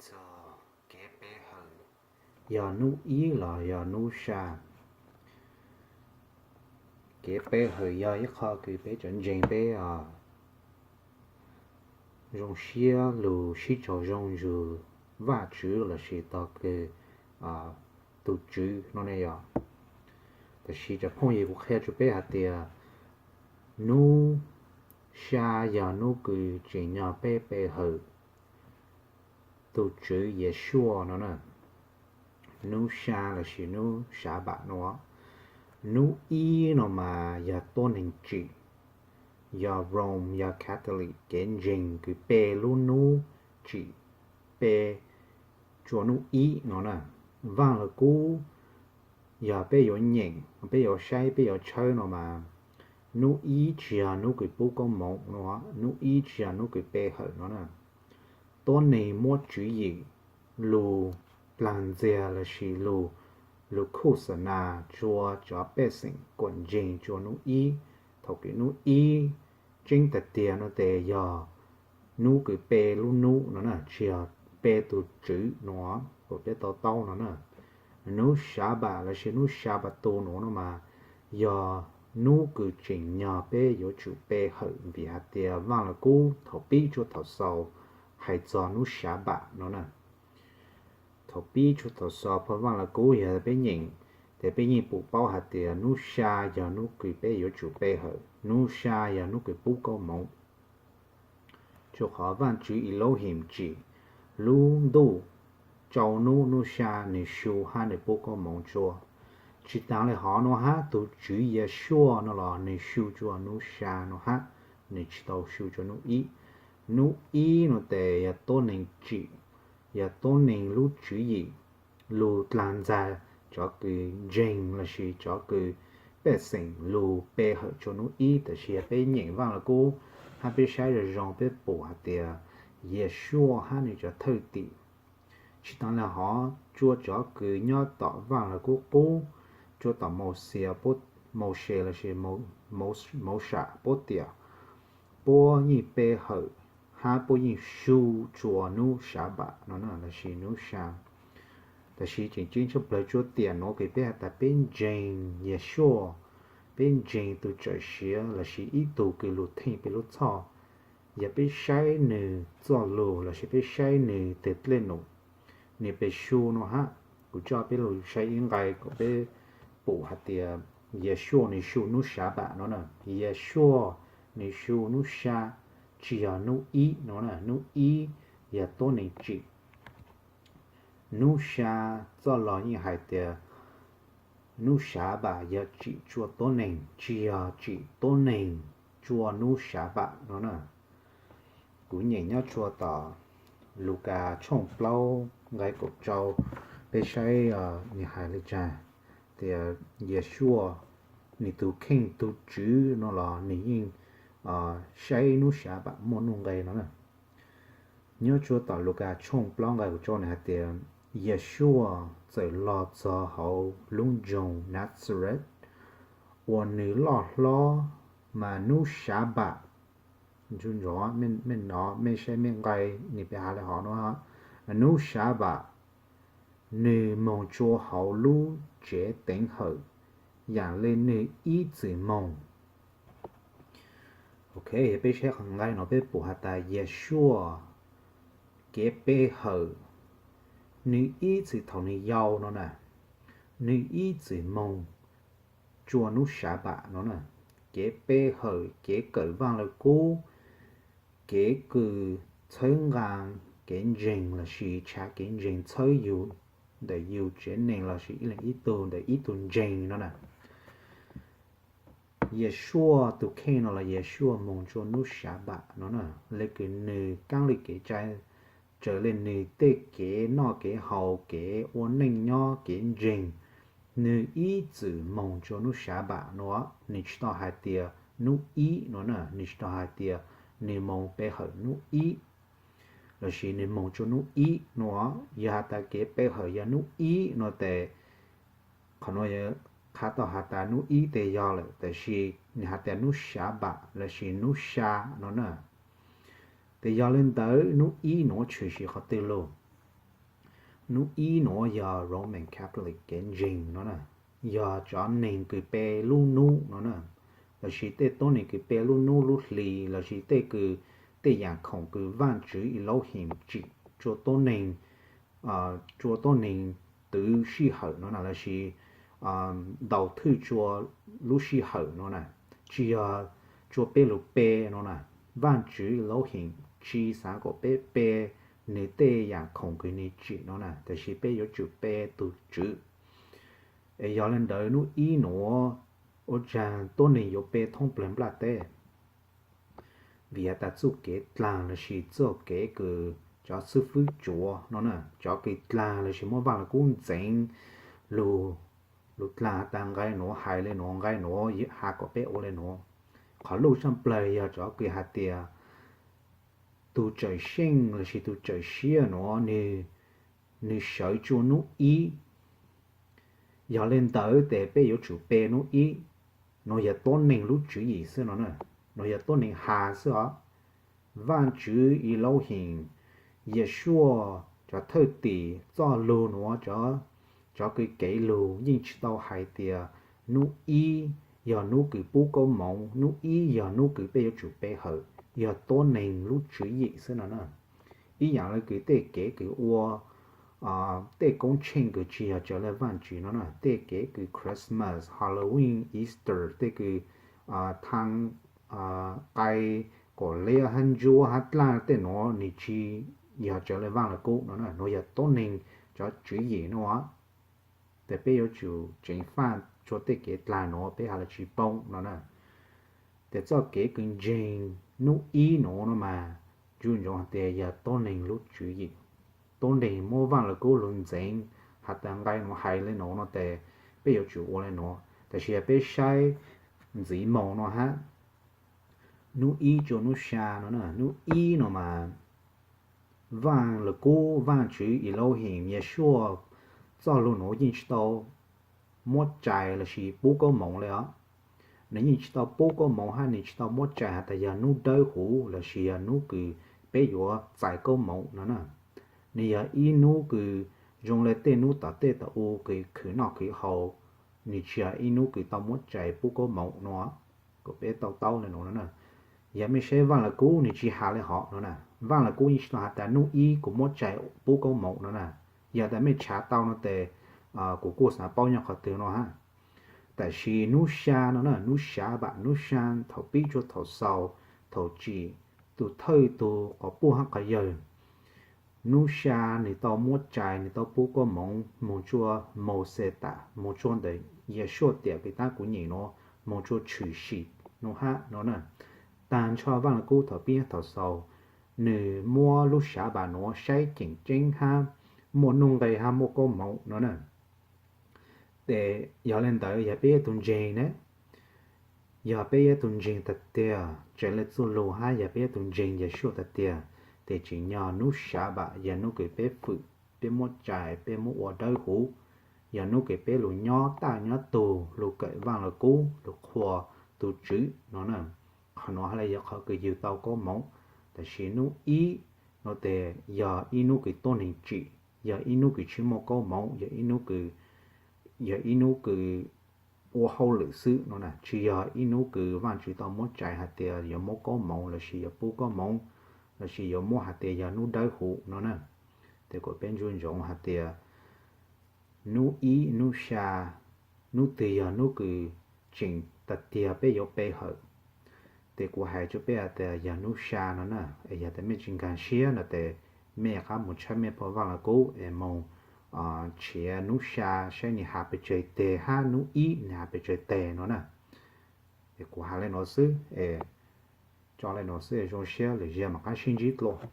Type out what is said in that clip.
Txog kev pe hawm, yog hnub ib los yog hnub xya, kev pe hawm yog ib qho kws peb cov ntseeg peb zoo siab lug sib raug zoo nrug Vajtswv lossis tog kws tus Tswv no ne yog. Tab sis cov phooj ywg, kuv qhia rua peb hais tias hnub xya yog hnub kws tseem nyog peb pe hawm tus Tswv Yeshua no na. Hnub xya lossis hnub Sabbath no, hnub ib no mas yog tuab neeg tsim, yog Rome, yog Catholic kev ntseeg kws pe lub hnub tsim, pe tsua hnub ib no na. Vaaj Lug Kub, yog peb yuav nyeem, peb yuav saib, peb yuav tshawb no mas hnub ib tsis yog hnub kws pub koob moov no, hnub ib tsis yog hnub kws pe hawm no na. Tuab neeg muab tswv yim lug plaag ntxiag lossis lug, lug khuj xa nas tsua cov pej xeem kuam ntseeg tsua hnub ib. Thaum kws hnub ib tseeb tag tiag no tes yog hnub kws pe lub hnub no na, tsis yog pe tus Tswv no, kuas peb tau taub no na. Hnub Sabbath lossis hnub Sabbath no no mas yog hnub kws tseem nyog peb yuav tsum pe hawm vim hais tias Vaaj Lug Kub thaum pib tsua thaum xaus hais txog hnub Sabbath no na. Thaum pib tsua thaum xaus phau Vaaj Lug Kub yog peb nyeem, tes peb yeej pum paub hais tias hnub xya yog hnub kws peb yuav tsum pe hawm, hnub xya yog hnub kws pub koob moov. Rua qhov Vaajtswv Elohim tsim lub ntuj rau hnub, hnub xya nwg su hab nwg pub koob moov tsua. Tsis taag le hov no hab, tus Tswv Yeshua no los nwg su tsua hnub xya no hab, nwg tsis tau su tsua hnub ib. Hnub ib no tes yog tuab neeg tsim, yog tuab neeg lub tswv yim lug dlaag ntxag cov kws ntseeg lossis cov kws pej xeem lug pe hawm tsua hnub ib. Tab sis yog peb nyeem Vaaj Lug Kub hab peb saib zoo zoo peb pum hais tias Yeshua hab nwg cov thwj tim, tsis taag le hov, tsua cov kws nyob tom Vaaj Lug Kub qub, tsua tom Mauxes, Mauxes lossis Mauxes puab tiam, puab yeej pe hawm hab puab yeej su tsua hnub Sabbath no na lossis hnub xya. Tab sis tseem ceeb tshaj plawg tsua tiam nuav kws peb has tas peb ntseeg Yeshua, peb ntseeg tug tsawm siav lossis ib tug kws lug theej peb lub txhoj, yog peb saib nwg txoj lug lossis peb saib nwg teg dlej num, nwg pe su no hab. Kuv coj peb lug saib ib nqai kom peb pum hais tias Yeshua nwg su hnub Sabbath no na. Yeshua nwg su hnub xya, tsis yog hnub ib no na. Hnub ib yog tuab neeg tsim, hnub xya txoj lug yeej hais tias hnub Sabbath yog tsim tsua tuab neeg, tsis yog tsim tuab neeg tsua hnub Sabbath no na. Kuv nyeem nyob tsua tom Lukas tshooj plaub nqai kaum rau, peb saib nwg hais le caag, tias Yeshua nwg tug kheej tug tswv no los nwg yeej saib hnub Sabbath muaj nuj nqe no na. Nyob tsua tom Lukas tshooj plaub nqai kaum rau nwg hais tias, Yeshua txawm lug txog hauv lub nroog Nazaret uas nwg loj hlob, mas hnub Sabbath, mej nov, mej saib mej nqai nwg pe has le hov no, hnub Sabbath nwg moog tsua hauv lub tsev teev hawm yaam le nwg ib txwm moog. Ok, peb saib qhov nqai no peb pum has tas Yeshua kev pe hawm, nwg ib txwm thaum nwg yau no na, nwg ib txwm moog tsua hnub Sabbath no na. Kev pe hawm, kev kawm Vaaj Lug Kub, kev kws txhawb nqaa kev ntseeg lossis tshav kev ntseeg txhawb yug ntawm yug tsev neeg lossis ib leeg ib tug ntawm ib tug ntseeg no na. Yeshua tug kheej no los Yeshua moog tsua hnub Sabbath no na, le kws nwg kaab le kev cai, raws le nwg tej kev noj kev haus, kev ua neej nyob, kev ntseeg, nwg ib txwm moog tsua hnub Sabbath no. Nwg tsis tau hais tias hnub ib no na, nwg tsis tau hais tias nwg moog pe hawm hnub ib lossis nwg moog tsua hnub ib no. Yog has tas kev pe hawm yog hnub ib no tes, qhov no qha tau has tas hnub ib tes yog lawm, tab sis nwg has tas hnub Sabbath lossis hnub xya no na. Tes yog le ntawd hnub ib nuav tshwm sim qhov twg lug? Hnub ib nuav yog Roman Catholic kev ntseeg no na, yog cov neeg kws pe lub hnub no na, lossis tej tuab neeg kws pe lub hnub lub hli, lossis tej kws, tej yaam khoom kws Vaajtswv Elohim tsim tsua tuab neeg, tsua tuab neeg twv sij hawm no na, lossis ntaus thwj tsua lub sij hawm no na, tsi yog tsua peb lug pe no na. Vaajtswv Elohim tsi xaav kuas peb pe nwg tej yaam khoom kws nwg tsim no na, tab sis peb yuav tsum pe tug Tswv. Es yog le ntawd hnub ib nuav ua tsaag tuab neeg yuav pe thoob plawg nplaj teb, vim has tas txuj kev dlaag lossis txuj kev kws cov xwb fwb tsuav no na, cov kws dlaag lossis muab Vaaj Lug Kub ntxeev lug, lug dlaag has tas nqai nuav hais le nuav, nqai nuav has kuas peb ua le nuav. Qhov luj saj plawg yog cov kws has tias tug Tsawm Seej lossis tug Tsawm Siab nuav nwg, nwg sawv tsua hnub ib. Yog le ntawd tes peb yuav tsum pe hnub ib. Nuav yog tuab neeg lub tswv yim xwb no na, nuav yog tuab neeg has xwb os. Vaajtswv Elohim, Yeshua, cov thwj tim, txoj lug nuav, cov kws kev lug yeej tsi tau hais tias hnub ib yog hnub kws pub koob moov, hnub ib yog hnub kws peb yuav tsum pe hawm, yog tuab neeg lub tswv yim xwb no na. Ib yaam le kws tej kev kws ua, tej koob tsheej kws tsi yog tsawg le Vaajtswv no na, tej kev kws Christmas, Halloween, Easter, tej kws thaab qai, kaum liab hab ntsuab hab dlaaj tej nuav nwg tsi yog tsawg le Vaaj Lug Kub no na, nuav yog tuab neeg cov tswv yim no. Tes peb yuav tsum tseev faj tsua tej kev dlaag nuav peb has le tsi poob no na. Tes txoj kev kws ntseeg hnub ib nuav no mas, ntsug ntsoov has tias yog tuab neeg lub tswv yim, tuab neeg muab Vaaj Lug Kub lug ntxeev has tas nqai nuav hais le nuav no tes peb yuav tsum ua le nuav. Tab sis yog peb saib ntxiv moog no hab, hnub ib tsua hnub xya no na, hnub ib no mas Vaaj Lug Kub, Vaajtswv Elohim, Yeshua, txoj lug nuav yeej tsi tau muab tsais lossis pub koob moov le os. Nwg yeej tsi tau pub koob moov hab nwg tsi tau muab tsais has tas yog hnub dawb huv lossis yog hnub kws peb yuav txais koob moov no na. Nwg yog ib hnub kws zoo le tej hnub tom tej tom u kws khwv noj khwv haus, nwg tsi yog ib hnub kws tau muab tsais pub koob moov no. Kuas peb tau taub le nuav no na. Yog mej saib Vaaj Lug Kub nwg tsi has le hov no na. Vaaj Lug Kub yeej tsi tau has tas hnub ib kuv muab tsais pub koob moov no na. Yog tas mej ntshaw tau no tes kuv kuj xaav paub nyob qhov twg no hab. Tab sis hnub xya no na, hnub Sabbath, hnub xya thaum pib tsua thaum xaus, thaum tsim tug thawj tug quas puj hab quas yawg, hnub xya nwg tau muab tsais, nwg tau pub koob moov moog tsua Mauxes tas, moog tsua ntawm Yeshua tiam kws tab kuv nyeem nuav, moog tsua tshwm sim nuav hab no na. Taag nrho Vaaj Lug Kub thaum pib hab thaum xaus, nwg muab lub Sabbath nuav saib ceem tseeb hab muaj nuj nqe hab muaj koob moov no na. Tes yog le ntawd yog peb ib tug ntseeg ne, yog peb ib tug ntseeg tag tiag, tseem le txuj lug hab yog peb ib tug ntseeg Yeshua tag tiag, tes tseem nyog hnub Sabbath yog hnub kws peb fwm, peb muab tsais, peb muab ua dawb huv, yog hnub kws peb lug nyob taj nyob tug, lug kawm Vaaj Lug Kub, lug qhuas tug Tswv no na. Qhov nuav hab le yog qhov kws yug tau koob moov. Tab sis hnub ib no tes yog ib hnub kws tuab neeg tsim, yog ib hnub kws tsi muaj koob moov, yog ib hnub kws, yog ib hnub kws ua hauj lwm xwb no na, tsi yog ib hnub kws Vaajtswv tau muab tsais has tias yuav muab koob moov lossis yuav pub koob moov, lossis yuav muab has tias yog hnub dawb huv no na. Tes kuas peb ntsug ntsoov has tias hnub ib, hnub xya, hnub twg yog hnub kws tseem tag tiag peb yuav pe hawm. Tes kuv hais tsua peb has tas yog hnub xya no na, es yog tas mej tsi nkaag siab no tes mej qab moog tshawb mej phau Vaaj Lug Kub es moog nrhiav hnub xya saib nwg has pes tsawg teg hab hnub ib nwg has pes tsawg teg no na. Es kuv has le nuav xwb es, tso le nuav xwb es zoo siab lwm zaug mam qab sib ntsib dlua.